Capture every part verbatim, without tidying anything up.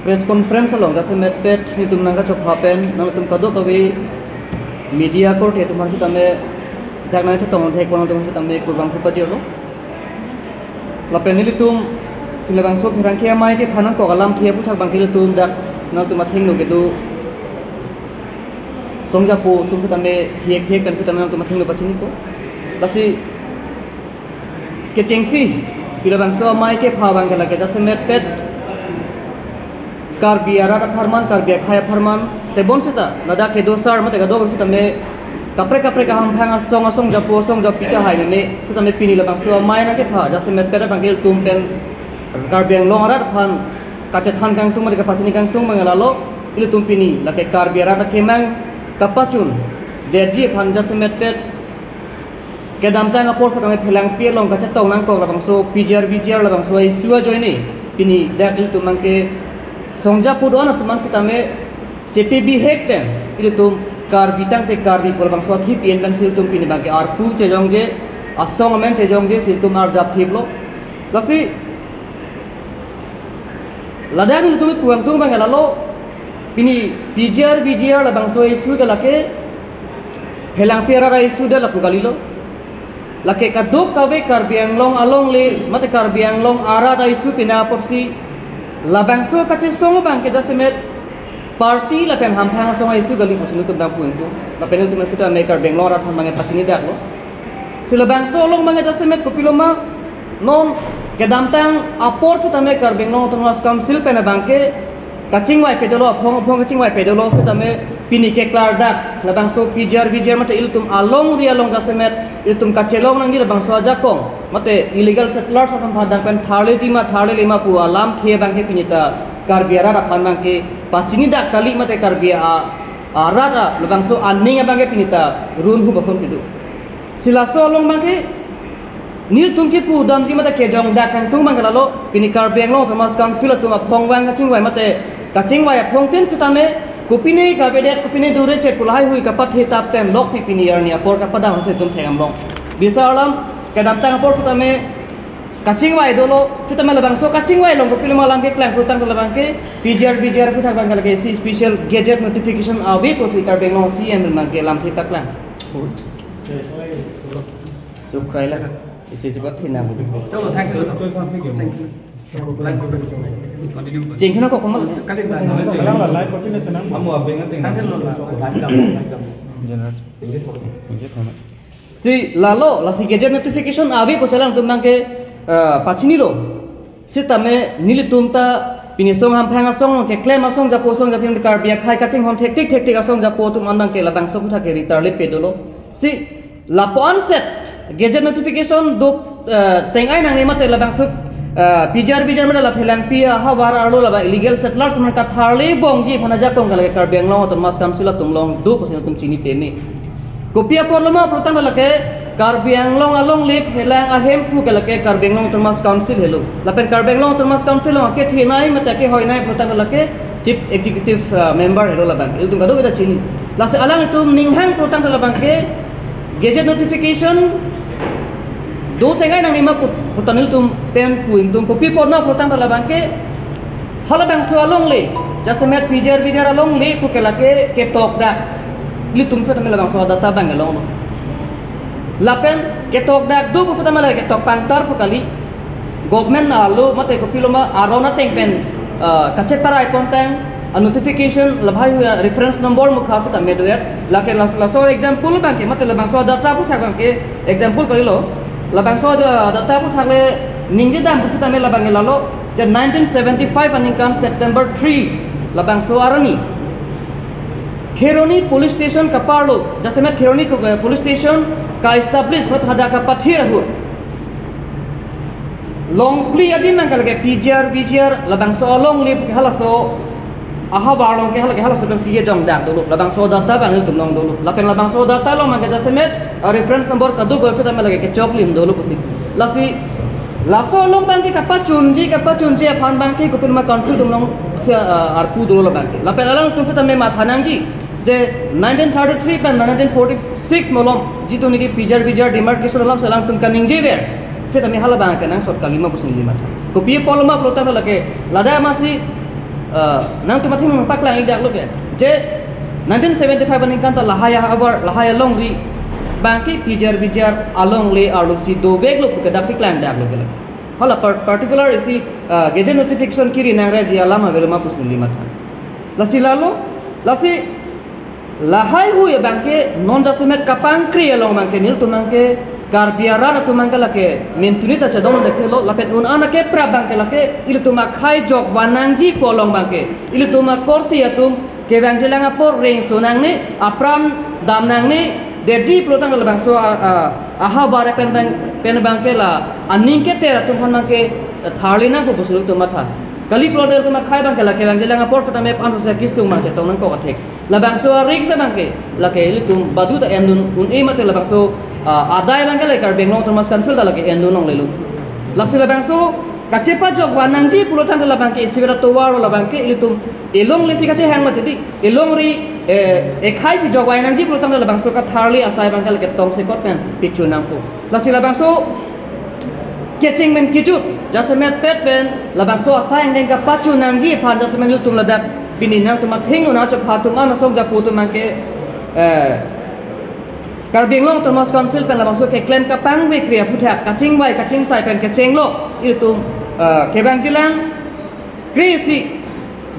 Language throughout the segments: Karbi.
Press conference along jasemet pet nelitum nangkachopha pen nangtum kadokave media korte atum aphan sitame dak nangchetong thek pon atum sitame kurvangthu pajirlo. Lapen nelitum labangso pherangke amei kepha nangkok alamthe aphuthak abangke ilitum dak nangtum athengno kedo songjapo atum sitame thiek thiek pen sitame nangtum athengno pachiniko. Lasi kechengsi pi labangso amei kepha abangke lake jasemet pet Karbi arat apharman, Karbi akhei apharman, tebon seta ladak kedo sar mate kadokave sitame kaprek kaprek ahamphang asong asong japo asong japi kahai meme sitame pini labangso amei nangkepha jasemet pet abangke ilitum pen Karbi Anglong arat aphan kachethan kangtung mate kapachini kangtung abang lalo, ilitum pini lake Karbi arat akemang kapachun detji aphan jasemet pet kedamtang apor sitame phelangpi along kachetong nangkok labangso P G R V G R labangso issue ajoine pini dak ilitum abangke songjapo do-an atum abang sitame chepi bihek pen ilitum Karbi tangte Karbi pu labangso athi pi-en pensi ilitum pini abangke arpu chejongje, asong amen chejongje si ilitum arjap thiplo. Lasi ladak nelitum pu kangtung abang lalo, pini P G R V G R labangso issue ke lake phelangpi arat a-issue det lapu kalilo. Lake kadokave Karbi Anglong alongle mate Karbi Anglong arat a-issue pina apotsi labangso kachesong abangke jasemet party lapen hamphang asong a-issue kali pusi nelitum dam pu ingtung. Lapen nelitum sitame Karbi Anglong arat aphan abangke pachini daklo. Si labangso along abangke jasemet kopiloma non kedamtang apor sitame Karbi Anglong Autonomous Council pen abangke kachingvai pedolo, aphong aphong kachingvai pedolo sitame pini keklardak labangso P G R V G R mate ilitum alongri along jasemet ilitum kachelong nangji labangso ajakong mate illegal settlers atum aphan dang pen tharleji ma tharlele ma pu alamthe abangke pini ta Karbi arat aphan abangke pachini dak kali mate Karbi a, arat a labangso aning abangke pini ta runhu bafon pidu. Si laso along abangke nelitum kepu damji mate kejong dak kangtung abang lalo, pini Karbi Anglong Autonomous Council atum aphong vang kachingvai mate kachingvai aphongtin sitame kopine kavedet kopine dure chet pu lahaihui kapathe tap pen lokti pini arni apor kapadam si ilitum thek damlong. Bisa alam kedamtang apor sitame kachingvai dolo sitame labangso kachingvai along kopiloma alam keklang pulotangte labangke P G R V G R aphuthak abangke lake isi special gazette notification ave pusi Karbi Anglong C E M abangke lamthe paklang. Duk krai la. Isi cepat hina. Chalo, thank you. Thank you. Continue. Jengkina kok komal. Kalang la, live apin na senang. Kamu apa yang ngerti? General. Si lalo, lasi gazette notification ave pusi alangtum abangke, eh, pachinilo. Sitame nelitum ta pini song hamphang asong keklem asong japo asong japi Karbi akhei kachinghon thektik thektik asong japo atum abangke labangso aphuthak ke ritar le pedolo. Si lapu-an set gazette notification do, eh, tengai nangne mate labangso, eh, P G R V G R mate la phelangpi ahavar arlo labang illegal settlers man katharle bongji aphan ajakong kalake Karbi Anglong Autonomous Council atum along do pusi nelitum chini peme. Kopi apotlo ma pulotangte lake Karbi Anglong alongle phelang ahemphu ke lake Karbi Anglong Autonomous Council helo. Lapen Karbi Anglong Autonomous Council along kethenei mate kehoinei pulotangte lake Chief Executive, uh, Member helo labang. Ilitum kadokave ta chini. Lasi alangtum ninghang pulotangte labangke gazette notification do tengai nangne ma put-, puta nelitum pen pu ingtung. Kopi apot ma pulotangte labangke halabangso alongle, jasemet P G R V G R alongle pu ke lake ketokdak. Ilitum sitame labangso data abang longlo. Lapen ketokdak do pu sitame lake ketok pangtar pu kali. Government arlo mate kopiloma aron ateng pen, eh, kacheparai pontang a-notification lahaihui a-reference number mukha sitame do-et. Lake la-, laso example abangke mate labangso data aphuthak abangke example kalilo. Labangso da-, data aphuthak le ningje dam pu sitame labang lalo. Je nineteen seventy-five aningkan September three labangso arni Kheroni Police Station kaparlo, jasemet Kheroni ko-, eh, Police Station ka-establish mate hadak kapathir ahut Longpli adim nang kalake P G R V G R labangso alongle pu ke halaso ahavar along ke halake halaso pensi kejongdak dolo, labangso data abang ilitum along dolo. Lapen labangso data along abangke jasemet, ah, reference number kadokave sitame lake kechoklim dolo pusi. Lasi laso along abangke kapachunji kapachunji aphan abangke kopiloma council atum along si, ah, arpu dolo labangke. Lapen alangtum sitame matha nangji je nineteen thirty-three pen nineteen forty-six malom jitu niki P G R V G R demarcation alam si alangtum kaningjever. Sitame halabangke nangsot kalima pusi neli matha. Kopi apotlo ma pulotangte lake ladak masi Uh, nangtum athengno paklang-ik dak lo ke. Je nineteen seventy-five aningkan ta lahai ahavar, lahai alongri abangke pijar bijar alongle arlosi dovek lo pu ke dak si klang dak lo ke la. Hala par-, particular isi, uh, gazette notification kiri nangreji alam avelo ma pusi neli matha. Lasi lalo, lasi lahai hui abangke non jasemet kapangkri along abangke nelitum abangke Karbi arat atum abangke lake mentuni ta chedon dekhe lo, lapen un-an akeprap abangke lake ilitum akhai jokvan nangji pu along abangke ilitum akorte atum kevangjilang apor rengso nangne, apran dam nangne, detji pulotangte labangso a, a, ahavar pen abang, pen abangke la aning keter atum aphan abangke tharli nangpo pusi ilitum matha. Kali pulote ilitum akhai abangke la kevangjilang apor setame aphan sose kisung abang chetong nangkok athek. Labangso a-risk abangke lake ilitum badu ta endun un-e mate labangso, ah, adai abangke lake Karbi Anglong Autonomous Council ta lake endun longlelo. Lasi labangso kachepajokvan nangji pulotangte labangke isivet atovar lo labangke ilitum elonglesi kachehang mati di, elongri, eh, ekhai si jokvan nangji pulotangte labangso katharli asai abangke lake tongsekot pen pichu nangpo. Lasi labangso kecheng pen kejut jasemet pet pen labangso asai angdeng kapachu nangji aphan jasemet ilitum ladak pini nangtum athengno nangchepha atum an asong japo atum abangke, eh, Karbi Anglong Autonomous Council pen labangso keklem kapangvekri aphuthak kachingvai kachingsai pen kechenglo ilitum, eh, kevangjilang kre isi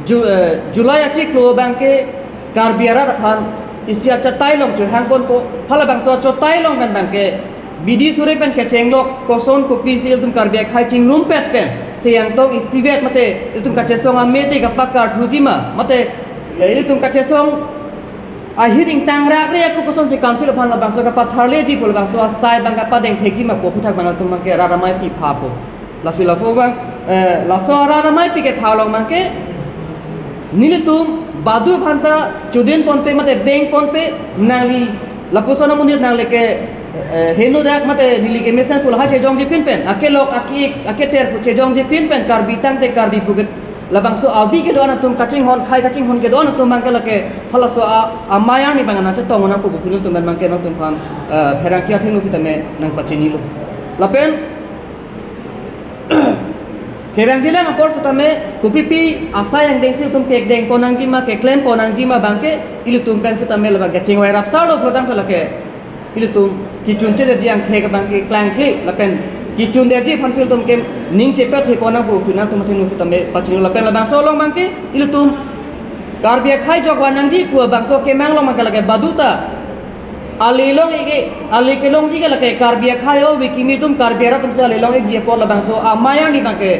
Ju-, eh, July achiklo abangke Karbi arat aphan isi achatai along chohangponpo, halabangso achatai along pen abangke bidi suri pen kechenglo koson kopisi ilitum Karbi akhai chingrumpet pen seyang tong isivet mate ilitum kachesong amete kapakarthuji ma mate, eh, ilitum kachesong ahir ingtang rakre ako kosonsi council aphan labangso kapatharleji pu labangso asai abang kapadengthekji ma pu aphuthak abang ilitum abangke rat amei pi phapo. Lasi laso abang, eh, laso rat amei pi ketha along abangke nelitum badu aphanta chudin ponpe mate beng ponpe nangli lapuson amonit nangli ke, eh, heno dak mate neli ke mesen pu lahai chejongji pin pen akelok aki aketer pu chejongji pin pen Karbi tangte Karbi pu ke labangso avi kedo-an atum kachinghon khai kachinghon kedo-an atum abangke lake halaso a, amei arni abang nangchetong nangpo pusi nelitum abangke nangtum aphan, eh, pherangke athengno sitame nangpachinilo. Lapen kevangjilang apor setame kopipi asai angdengsi ilitum kekdengpon nangji ma keklempon nangji ma abangke ilitum pen setame labang kechingvai rapsarlo pulotangte lake ilitum kechun chedetji angthek abangke klangkle lapen kechun detji aphan ilitum ke ning chepathepon nangpo pusi nangtum athengno setame pachinilo lapen labangso along abangke ilitum Karbi akhai jokvan nangji pu abangso kemang along abangke lake badu ta ali long-ik, ali kelongji ke lake Karbi akhai ove kimi atum Karbi arat atumsi ali long-ikji apor labangso amei arni abangke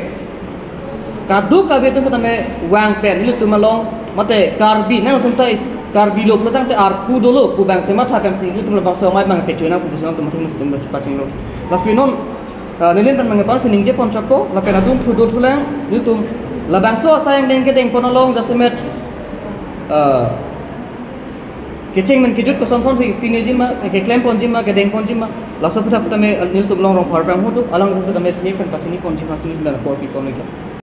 kadokave atum setame vang pen ilitum along mate Karbi nangtum ta is Karbi lo pulotangte arpu dolo pu abang chematha pensi ilitum labangso amei abang pechu nangpo pusi nangtum athengno sitame pachinilo. Lasi non, ah, neli pen abangke pon si ningje ponchokpo lapen adun thu do thulang ilitum labangso asai angdeng kedengpon along jasemet, ah, kecheng pen kejut kosonsonsi piniji ma, keklemponji ma, kedengponji ma, laso aphuthak setame nelitum along Rongphar Phrang hudu, alangtum setame thek pen pachiniponji ma, si nelitum apor piponlo.